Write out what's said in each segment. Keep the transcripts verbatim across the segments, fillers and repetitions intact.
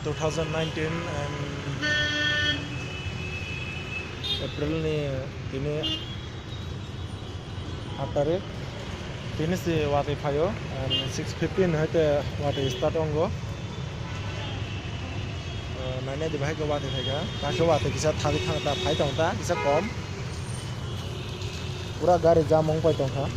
Two thousand nineteen and April ni tini aat tarik, tini si watwi phaio, and six fifteen hoite watwi start ongo. Uh, naina di bahai khe watwi phaikha, kaisa watwi kisa thagwi thang ta phai tong ta kisa kom. Pura gari jam wng pai tongkha.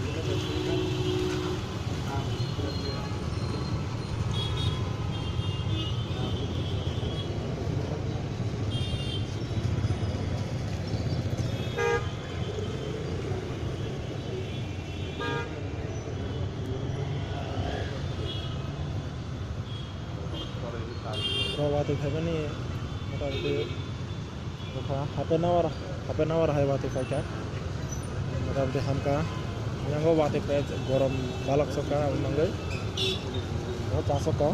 Ro watwi phaimani mota moti Bwkha half an hour, half an hour hai watwi paikha. Mota moti hamkha. Yango watwi pai gorom balok sokha, aboni bagwi. O chasokha.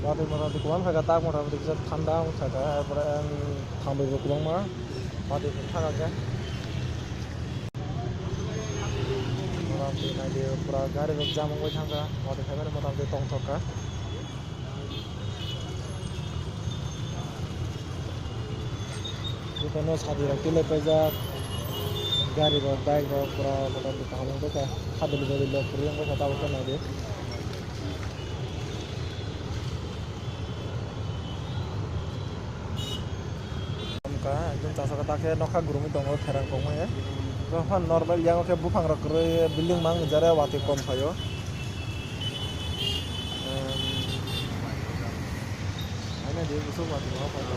Watwi mota moti kwbang phaikha, tak mota moti kisa thanda wng sakha, er pore ang thambai bo kwbangma watwi thangkha khe. Oro twi naidi pura gari rok jam wngwi thangkha, watwi phaimani mota moti tongthok kha. Jotono sadi rok twi lai paijak, gari rok, bike rok pura mota moti kaham wngwi kha, hadwlwi badwlwi rok kwrwi wngwi kha tabuk khe naidi. Wngkha, ekdom chasakhe ta khe nokha gurumwi tongo, pherang tongmani. Normal yango khe buphang rok kwrwi, building mang nujare, watwi kom phaio. Em, aina di busuk watwi ma phaio.